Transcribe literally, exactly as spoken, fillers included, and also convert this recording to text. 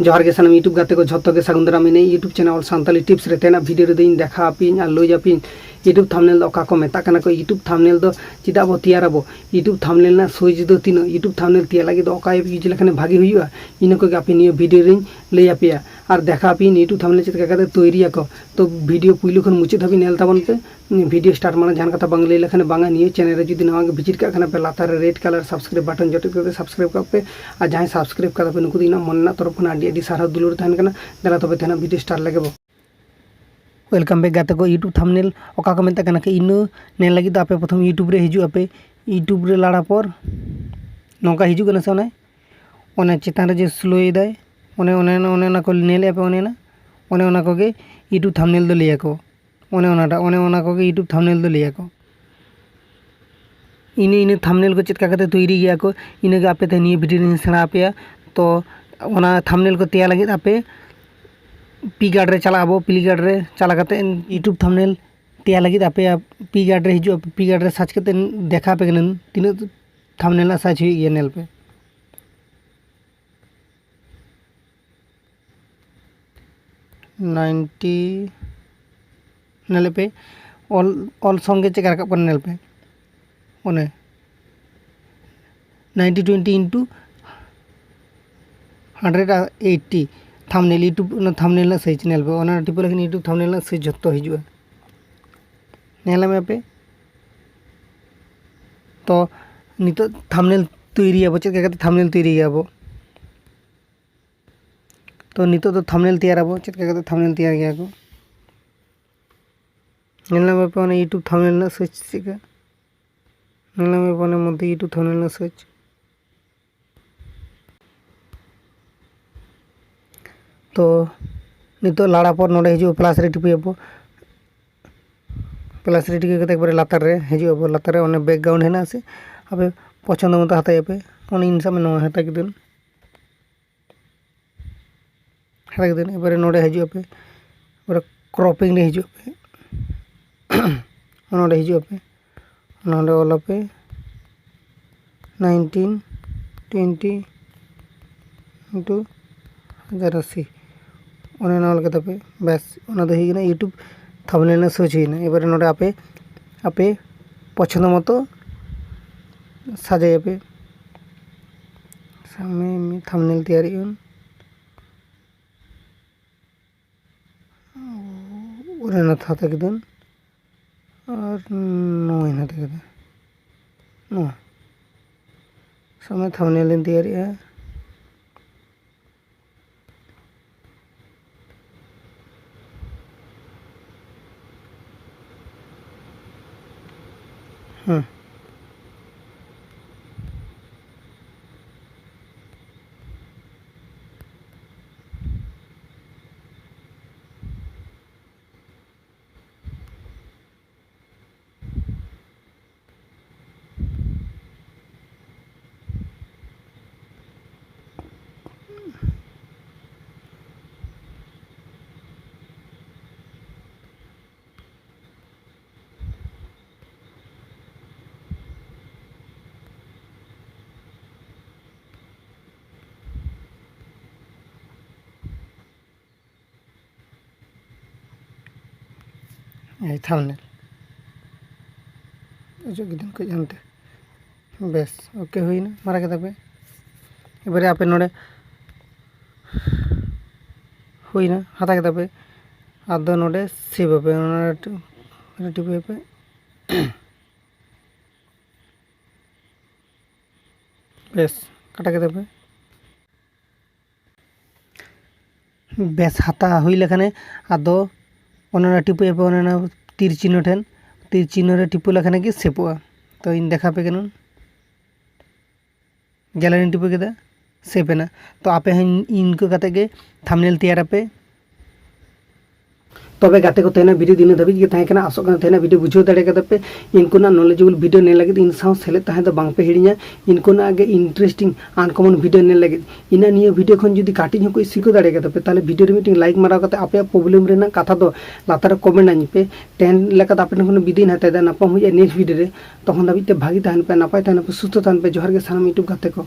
ᱡᱚᱦᱟᱨ ᱜᱮ ᱥᱟᱱᱟᱢ YouTube ᱜᱟᱛᱮ ᱠᱚ, ᱡᱷᱚᱛᱚ ᱜᱮ ᱥᱟᱹᱜᱩᱱ ᱫᱟᱨᱟᱢ᱾ ᱤᱧᱟᱹᱜ YouTube channel ᱥᱟᱱᱛᱟᱞᱤ tips ᱨᱮ ᱛᱮᱦᱮᱧᱟᱜ video ᱨᱮᱫᱚᱧ ᱫᱮᱠᱷᱟᱣ ᱟᱯᱮᱭᱟᱹᱧ ᱟᱨ ᱞᱟᱹᱭ ᱟᱯᱮᱭᱟᱹᱧ YouTube thumbnail ᱫᱚ ᱚᱠᱟ ᱠᱚ ᱢᱮᱛᱟᱜ ᱠᱟᱱᱟ ᱠᱚ, YouTube thumbnail ᱫᱚ ᱪᱮᱫᱟᱜ ᱵᱚ ᱛᱮᱭᱟᱨᱟᱵᱚ, YouTube thumbnail ᱨᱮᱱᱟᱜ size ᱫᱚ ᱛᱤᱱᱟᱹᱜ, YouTube thumbnail ᱛᱮᱭᱟᱨ ᱞᱟᱹᱜᱤᱫ ᱫᱚ ᱚᱠᱟ app use ᱞᱮᱠᱷᱟᱱ ᱵᱷᱟᱜᱤ ᱦᱩᱭᱩᱜᱼᱟ, ᱤᱱᱟᱹ ᱠᱚᱜᱮ ᱟᱯᱮ ᱱᱤᱭᱟᱹ video ᱨᱮᱧ ᱞᱟᱹᱭ ᱟᱯᱮᱭᱟ ᱟᱨ ᱫᱮᱠᱷᱟᱣ ᱟᱯᱮᱭᱟᱹᱧ YouTube thumbnail ᱪᱮᱫ ᱞᱮᱠᱟ ᱠᱟᱛᱮ ᱛᱳᱭᱨᱤᱭᱟᱠᱚ᱾ ᱛᱚ video ᱯᱩᱭᱞᱩ ᱠᱷᱚᱱ ᱢᱩᱪᱟᱹᱫ ᱫᱷᱟᱹᱵᱤᱡ ᱧᱮᱞ ᱛᱟᱵᱚᱱ ᱯᱮ᱾ Video start ᱢᱟᱲᱟᱝ ᱡᱟᱦᱟᱱ ᱠᱟᱛᱷᱟ ᱵᱟᱝ ᱞᱟᱹᱭ ᱞᱮᱠᱷᱟᱱ ᱵᱟᱝᱟ, ᱱᱤᱭᱟᱹ channel ᱨᱮ ᱡᱩᱫᱤ ᱱᱟᱣᱟ ᱜᱮ visit ᱠᱟᱜ ᱠᱷᱟᱱ ᱯᱮ, ᱞᱟᱛᱟᱨ ᱨᱮ red colour subscribe button ᱡᱚᱴᱮᱫ ᱠᱟᱛᱮ subscribe ᱠᱟᱜ ᱯᱮ᱾ ᱟᱨ ᱡᱟᱦᱟᱸᱭ subscribe ᱠᱟᱫᱟ ᱯᱮ, ᱱᱩᱠᱩ ᱫᱚ ᱤᱧᱟᱹᱜ ᱢᱚᱱ ᱨᱮᱱᱟᱜ ᱛᱚᱨᱚᱯ ᱠᱷᱚᱱ ᱟᱹᱰᱤ ᱟᱹᱰᱤ ᱥᱟᱨᱦᱟᱣ ᱫᱩᱞᱟᱹᱲ ᱛᱟᱦᱮᱱ ᱠᱟᱱᱟ᱾ ᱫᱮᱞᱟ ᱛᱚᱵᱮ ᱛᱮᱦᱮᱧᱟᱜ video start ᱞᱮᱜᱮ ᱵᱚ᱾ Welcome back ᱜᱟᱛᱮ ᱠᱚ, YouTube thumbnail ᱚᱠᱟ ᱠᱚ ᱢᱮᱛᱟᱜ ᱠᱟᱱᱟ ᱠᱤ, ᱤᱱᱟᱹ ᱧᱮᱞ ᱞᱟᱹᱜᱤᱫ ᱫᱚ ᱟᱯᱮ ᱯᱨᱚᱛᱷᱚᱢ YouTube ᱨᱮ ᱦᱤᱡᱩᱜ ᱟᱯᱮ᱾ YouTube ᱨᱮ ᱞᱟᱲᱟ ᱯᱚᱨ ᱱᱚᱝᱠᱟ ᱦᱤᱡᱩᱜ ᱠᱟᱱᱟ ᱥᱮ, ᱚᱱᱮ ᱚᱱᱮ ᱪᱮᱛᱟᱱ ᱨᱮ ᱡᱮ slow ᱮᱫᱟᱭ, ᱚᱱᱮ ᱚᱱᱮ ᱚᱱᱮ ᱚᱱᱟ ᱠᱚ ᱧᱮᱞᱮᱫᱼᱟ ᱯᱮ, ᱚᱱᱮ ᱚᱱᱟ ᱚᱱᱮ ᱚᱱᱟ ᱠᱚᱜᱮ YouTube thumbnail ᱫᱚ ᱞᱟᱹᱭᱟᱠᱚ᱾ ᱚᱱᱮ ᱚᱱᱟᱴᱟᱜ, ᱚᱱᱮ ᱚᱱᱟ ᱠᱚᱜᱮ YouTube thumbnail ᱫᱚ ᱞᱟᱹᱭᱟᱠᱚ᱾ ᱤᱱᱟᱹ ᱤᱱᱟᱹ thumbnail ᱠᱚ ᱪᱮᱫ ᱞᱮᱠᱟ ᱠᱟᱛᱮ ᱛᱳᱭᱨᱤ ᱜᱮᱭᱟ ᱠᱚ, ᱤᱱᱟᱹᱜᱮ ᱟᱯᱮ ᱛᱮ ᱱᱤᱭᱟᱹ video ᱨᱮᱧ ᱥᱮᱬᱟ ᱟᱯᱮᱭᱟ᱾ ᱛᱚ ᱚᱱᱟ thumbnail ᱠᱚ ᱛᱮᱭᱟᱨ ᱞᱟᱹᱜᱤᱫ ᱟᱯᱮ PicsArt ᱨᱮ ᱪᱟᱞᱟᱜ ᱟᱵᱚ᱾ PicsArt ᱨᱮ ᱪᱟᱞᱟᱣ ᱠᱟᱛᱮ YouTube thumbnail ᱛᱮᱭᱟᱨ ᱞᱟᱹᱜᱤᱫ ᱟᱯᱮᱭᱟᱜ PicsArt ᱨᱮ ᱦᱤᱡᱩᱜᱼᱟ᱾ PicsArt ᱨᱮ search ᱠᱟᱛᱮ ᱫᱮᱠᱷᱟᱣ ᱟᱯᱮ ᱠᱟᱹᱱᱟᱹᱧ ᱛᱤᱱᱟᱹᱜ thumbnail ᱨᱮᱱᱟᱜ size ᱦᱩᱭᱩᱜ ᱜᱮᱭᱟ, ᱧᱮᱞ ᱯᱮ᱾ ninety ᱧᱮᱞ ᱯᱮ, all all song ᱜᱮ ᱪᱮᱫ ᱞᱮᱠᱟ ᱨᱟᱠᱟᱵ ᱠᱟᱱᱟ, ᱧᱮᱞ ᱯᱮ᱾ ᱚᱱᱮ ninety twenty into hundred eighty thumbnail, YouTube ᱚᱱᱟ thumbnail ᱨᱮᱱᱟᱜ size ᱧᱮᱞ ᱯᱮ᱾ ᱚᱱᱟ ᱴᱤᱯᱟᱹ ᱞᱮᱠᱷᱟᱱ YouTube thumbnail ᱨᱮᱱᱟᱜ size ᱡᱷᱚᱛᱚ ᱦᱤᱡᱩᱜᱼᱟ, ᱧᱮᱞ ᱢᱮ ᱯᱮ᱾ ᱛᱚ ᱱᱤᱛᱚᱜ thumbnail ᱛᱳᱭᱨᱤᱭᱟᱵᱚ, ᱪᱮᱫ ᱞᱮᱠᱟ ᱠᱟᱛᱮ thumbnail ᱛᱳᱭᱨᱤᱭᱟᱵᱚ᱾ ᱛᱚ ᱱᱤᱛᱚᱜ ᱫᱚ thumbnail ᱛᱮᱭᱟᱨᱟᱵᱚ, ᱪᱮᱫ ᱞᱮᱠᱟ ᱠᱟᱛᱮ thumbnail ᱛᱮᱭᱟᱨ ᱜᱮᱭᱟ ᱠᱚ᱾ ᱧᱮᱞ ᱧᱟᱢ ᱟᱯᱮ ᱚᱱᱟ YouTube thumbnail ᱨᱮᱱᱟᱜ size ᱪᱮᱫ ᱞᱮᱠᱟ, ᱧᱮᱞ ᱧᱟᱢ ᱟᱯᱮ ᱚᱱᱟ ᱢᱚᱫᱽᱫᱷᱮ YouTube thumbnail ᱨᱮᱱᱟᱜ size᱾ ᱛᱚ ᱱᱤᱛᱚᱜ ᱞᱟᱲᱟ ᱯᱚᱨ ᱱᱚᱰᱮ ᱦᱤᱡᱩᱜᱼᱟ, plus ᱨᱮ ᱴᱤᱯᱟᱹᱭᱟᱵᱚ᱾ Plus ᱨᱮ ᱴᱤᱯᱟᱹ ᱠᱟᱛᱮ ᱮᱠᱵᱟᱨᱮ ᱞᱟᱛᱟᱨ ᱨᱮ ᱦᱤᱡᱩᱜ ᱟᱵᱚ, ᱞᱟᱛᱟᱨ ᱨᱮ ᱚᱱᱮ background ᱦᱮᱱᱟᱜᱼᱟ ᱥᱮ, ᱟᱯᱮ ᱯᱚᱪᱷᱚᱱᱫᱚ ᱢᱚᱛᱚ ᱦᱟᱛᱟᱭᱟᱯᱮ᱾ ᱚᱱᱮ ᱤᱧ ᱥᱟᱵ ᱢᱮ ᱱᱚᱣᱟ ᱦᱟᱛᱟᱣ ᱠᱤᱫᱟᱹᱧ, ᱦᱟᱛᱟᱣ ᱠᱤᱫᱟᱹᱧ᱾ ᱮᱵᱟᱨᱮ ᱱᱚᱰᱮ ᱦᱤᱡᱩᱜ ᱟᱯᱮ, ᱮᱵᱟᱨᱮ cropping ᱨᱮ ᱦᱤᱡᱩᱜ ᱟᱯᱮ, ᱱᱚᱰᱮ ᱦᱤᱡᱩᱜ ᱟᱯᱮ, ᱱᱚᱰᱮ ᱚᱞᱟᱯᱮ nineteen twenty into ᱦᱟᱡᱟᱨ ᱟᱥᱤ, ᱚᱱᱮ ᱱᱚᱣᱟ ᱞᱮᱠᱟ ᱛᱟᱯᱮ᱾ ᱵᱮᱥ, ᱚᱱᱟ ᱫᱚ ᱦᱩᱭ ᱠᱟᱱᱟ YouTube thumbnail ᱨᱮᱱᱟᱜ search ᱦᱩᱭᱱᱟ᱾ ᱮᱵᱟᱨᱮ ᱱᱚᱰᱮ ᱟᱯᱮ ᱟᱯᱮ ᱯᱚᱪᱷᱚᱱᱫᱚ ᱢᱚᱛᱚ ᱥᱟᱡᱟᱭᱟᱯᱮ᱾ ᱥᱟᱵ ᱢᱮ ᱢᱤᱫ thumbnail ᱛᱮᱭᱟᱨᱮᱜ ᱟᱹᱧ᱾ ᱚᱱᱮ ᱚᱱᱟ ᱦᱟᱛᱟᱣ ᱠᱮᱫᱟᱹᱧ ᱟᱨ ᱱᱚᱣᱟᱧ ᱦᱟᱛᱟᱣ ᱠᱮᱫᱟ᱾ ᱱᱚᱣᱟ ᱥᱟᱵ ᱢᱮ thumbnail ᱤᱧ ᱛᱮᱭᱟᱨᱮᱜᱼᱟ᱾ ᱦᱮᱸ᱾ ᱮᱭ thumbnail ᱚᱪᱚᱜ ᱠᱤᱫᱟᱹᱧ ᱠᱟᱹᱡ ᱦᱟᱱᱛᱮ᱾ ᱵᱮᱥ, ᱳᱠᱮ ᱦᱩᱭᱱᱟ, ᱢᱟᱨᱟ ᱠᱮᱫᱟ ᱯᱮ᱾ ᱮᱵᱟᱨᱮ ᱟᱯᱮ ᱱᱚᱰᱮ ᱦᱩᱭᱱᱟ, ᱦᱟᱛᱟᱣ ᱠᱮᱫᱟ ᱯᱮ᱾ ᱟᱫᱚ ᱱᱚᱰᱮ ᱥᱮᱵᱷ ᱟᱯᱮ, ᱚᱱᱟ ᱨᱮ ᱴᱤᱯᱟᱹᱭ ᱯᱮ᱾ ᱵᱮᱥ, ᱠᱟᱴᱟ ᱠᱮᱫᱟ ᱯᱮ᱾ ᱵᱮᱥ, ᱦᱟᱛᱟᱣ ᱦᱩᱭ ᱞᱮᱠᱷᱟᱱᱮ ᱟᱫᱚ ᱚᱱᱮ ᱚᱱᱟ ᱴᱤᱯᱟᱹᱭ ᱯᱮ, ᱚᱱᱮ ᱚᱱᱟ ᱛᱤᱨ ᱪᱤᱱᱦᱟᱹ ᱴᱷᱮᱱ, ᱛᱤᱨ ᱪᱤᱱᱦᱟᱹ ᱨᱮ ᱴᱤᱯᱟᱹ ᱞᱮᱠᱷᱟᱱ ᱜᱮ ᱥᱮᱵᱷᱚᱜᱼᱟ᱾ ᱛᱚ ᱤᱧ ᱫᱮᱠᱷᱟᱣ ᱯᱮ ᱠᱟᱹᱱᱟᱹᱧ, ᱜᱮᱞᱟᱨᱤᱧ ᱴᱤᱯᱟᱹ ᱠᱮᱫᱟ, ᱥᱮᱵᱷ ᱮᱱᱟ᱾ ᱛᱚ ᱟᱯᱮ ᱦᱚᱸ ᱤᱱᱠᱟᱹ ᱠᱟᱛᱮ ᱜᱮ thumbnail ᱛᱮᱭᱟᱨ ᱟᱯᱮ᱾ ᱛᱚᱵᱮ ᱜᱟᱛᱮ ᱠᱚ, ᱛᱮᱦᱮᱧᱟᱜ video ᱫᱚ ᱤᱱᱟᱹ ᱫᱷᱟᱹᱵᱤᱡ ᱜᱮ ᱛᱟᱦᱮᱸ ᱠᱟᱱᱟ᱾ ᱟᱥᱚᱜ ᱠᱟᱱᱟ ᱛᱮᱦᱮᱧᱟᱜ video ᱵᱩᱡᱷᱟᱹᱣ ᱫᱟᱲᱮ ᱠᱟᱫᱟ ᱯᱮ᱾ ᱤᱱᱠᱩᱱᱟᱜ knowledgeable video ᱧᱮᱞ ᱞᱟᱹᱜᱤᱫ ᱤᱧ ᱥᱟᱶ ᱥᱮᱞᱮᱫ ᱛᱟᱦᱮᱸ ᱫᱚ ᱵᱟᱝ ᱯᱮ ᱦᱤᱲᱤᱧᱟ᱾ ᱤᱱᱠᱩᱱᱟᱜ ᱜᱮ interesting uncommon video ᱧᱮᱞ ᱞᱟᱹᱜᱤᱫ ᱤᱧᱟᱹᱜ ᱱᱤᱭᱟᱹ video ᱠᱷᱚᱱ ᱡᱩᱫᱤ ᱠᱟᱹᱴᱤᱡ ᱦᱚᱸ ᱠᱚ ᱥᱤᱠᱷᱟᱹᱣ ᱫᱟᱲᱮ ᱠᱟᱫᱟ ᱯᱮ, ᱛᱟᱦᱞᱮ video ᱨᱮ ᱢᱤᱫᱴᱮᱱ like ᱢᱟᱨᱟᱣ ᱠᱟᱛᱮ ᱟᱯᱮᱭᱟᱜ problem ᱨᱮᱱᱟᱜ ᱠᱟᱛᱷᱟ ᱫᱚ ᱞᱟᱛᱟᱨ ᱨᱮ comment ᱟᱹᱧ ᱯᱮ᱾ ᱛᱮᱦᱮᱧ ᱞᱮᱠᱟ ᱫᱚ ᱟᱯᱮ ᱴᱷᱮᱱ ᱠᱷᱚᱱ ᱵᱤᱫᱟᱹᱭ ᱤᱧ ᱦᱟᱛᱟᱣ ᱮᱫᱟ᱾ ᱧᱟᱯᱟᱢ ᱦᱩᱭᱩᱜᱼᱟ next video ᱨᱮ᱾ ᱛᱚᱠᱷᱚᱱ ᱫᱷᱟᱹᱵᱤᱡ ᱛᱮ ᱵᱷᱟᱹᱜᱤ ᱛᱟᱦᱮᱱ ᱯᱮ, ᱱᱟᱯᱟᱭ ᱛᱟᱦᱮᱱ ᱯᱮ, ᱥᱩᱥᱛᱷᱚ ᱛᱟᱦᱮᱱ ᱯᱮ᱾ ᱡᱚᱦᱟᱨ ᱜᱮ ᱥᱟᱱᱟᱢ YouTube ᱜᱟᱛᱮ ᱠᱚ᱾